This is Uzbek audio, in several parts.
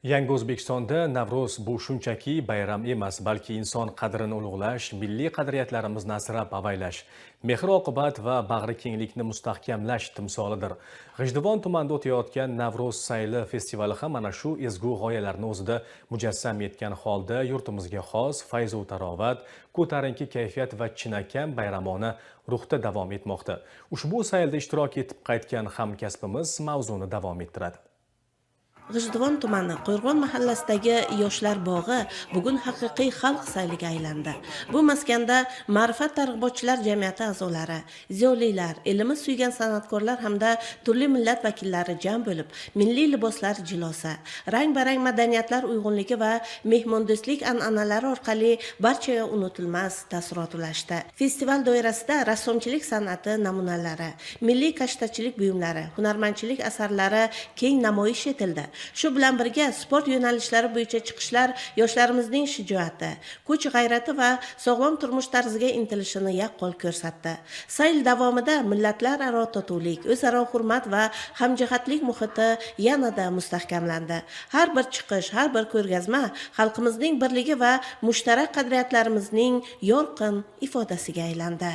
Yangi O'zbekistonda Navro'z bu shunchaki bayram emas, balki inson qadrini ulug'lash, milliy qadriyatlarimizni asrab avaylash, mehr-oqibat va bag'ri kenglikni mustahkamlash timsolidir. G'ijduvon tumanida o'tayotgan Navro'z sayli festivali ham mana shu ezgu g'oyalarni o'zida mujassam etgan holda yurtimizga xos fayzu tarovat, ko'tarinki kayfiyat va chinakam bayramona ruhda davom etmoqda. Ushbu saylda ishtirok etib qaytgan hamkasbimiz mavzuni davom ettiradi. G'ijduvon tumani Qo'rg'on mahallasidagi Yoshlar bog'i bugun haqiqiy xalq sayliga aylandi. Bu maskanda ma'rifat targ'ibotchilar jamiyati a'zolari, ziyolilar, ilmni suygan san'atkorlar hamda turli millat vakillari jam bo'lib, milliy liboslar jilosi, rang-barang madaniyatlar uyg'unligi va mehmondo'stlik an'analari orqali barchaga unutilmas taassurot ulashdi. Festival doirasida rassomchilik san'ati namunalari, milliy kashtachilik buyumlari, hunarmandchilik asarlari keng namoyish etildi. Shu bilan birga sport yo'nalishlari bo'yicha chiqishlar yoshlarimizning shijoati, kuch-g'ayrati va sog'lom turmush tarziga intilishini yaqqol ko'rsatdi. Sayl davomida millatlararo totuvlik, o'zaro hurmat va hamjihatlik muhiti yanada mustahkamlandi. Har bir chiqish, har bir ko'rgazma xalqimizning birligi va mushtarak qadriyatlarimizning yorqin ifodasiga aylandi.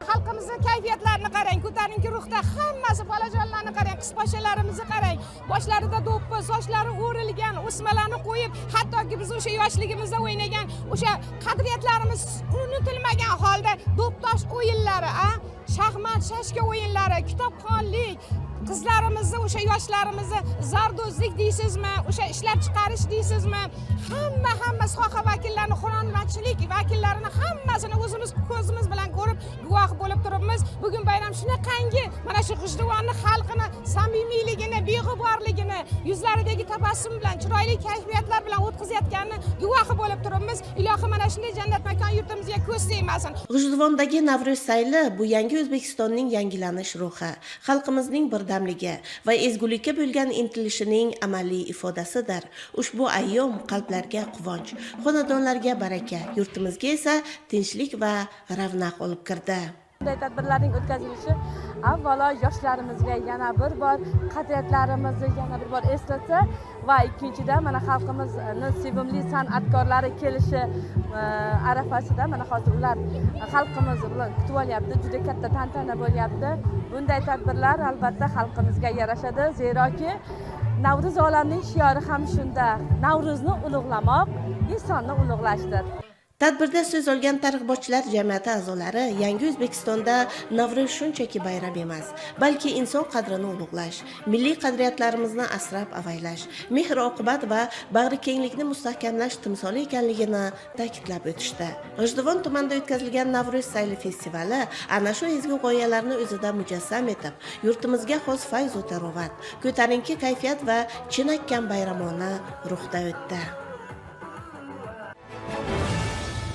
Xalqimizni kayfiyatlarini qarang, ko'tarinki ruhda hammasi. Bolajonlarni qarang, qiz poshshalarimizni qarang, boshlarida do'ppi, sochlari o'rilgan, o'smalarni qo'yib, hattoki biz o'sha yoshligimizda o'ynagan o'sha qadriyatlarimiz unutilmagan holda do'ptosh o'yinlari, a shaxmat, shashka o'yinlari, kitobxonlik, qizlarimizni, o'sha yoshlarimizni zardo'zlik deysizmi, o'sha ishlab chiqarish deysizmi, hamma soha vakillarini, hunarmandchilik vakillarini hammasini o'zimiz ko'zimiz bilan ko'rib, guvoh bo'lib turibmiz. Bugun bayram shunaqangi, mana shu G'ijduvonni xalqini samimiyligini, beg'uborligini, yuzlaridagi tabassum bilan, chiroyli kayfiyatlar bilan o'tkazayotganini guvohi bo'lib turibmiz. Ilohi, mana shunday jannat makon yurtimizga ko'z tegmasin. G'ijduvondagi Navro'z sayli bu yangi O'zbekistonning yangilanish ruhi, xalqimizning birdamligi va ezgulikka bo'lgan intilishining amaliy ifodasidir. Ushbu ayyom qalblarga quvonch, xonadonlarga baraka, yurtimizga esa tinchlik va ravnaq olib kirdi. Bunday tadbirlarning o'tkazilishi avvalo yoshlarimizga yana bir bor qadriyatlarimizni yana bir bor eslatsa va ikkinchidan, mana xalqimizni sevimli san'atkorlari kelishi arafasida mana hozir ular xalqimiz bilan kutib olyapti, juda katta tantana bo'lyapti. Bunday tadbirlar albatta xalqimizga yarashadi, zeroki Navro'z olamning shiori ham shunda: Navro'zni ulug'lamoq insonni ulug'lashdir. Tadbirda so'z olgan targ'ibotchilar jamiyati a'zolari yangi O'zbekistonda Navro'z shunchaki bayram emas, balki inson qadrini ulug'lash, milliy qadriyatlarimizni asrab avaylash, mehr oqibat va bag'rikenglikni mustahkamlash timsoli ekanligini ta'kidlab o'tishdi. G'ijduvon tumanida o'tkazilgan Navro'z sayli festivali ana shu ezgu g'oyalarni o'zida mujassam etib, yurtimizga xos fayzu tarovat, ko'tarinki kayfiyat va chinakam bayramona ruhda o'tdi.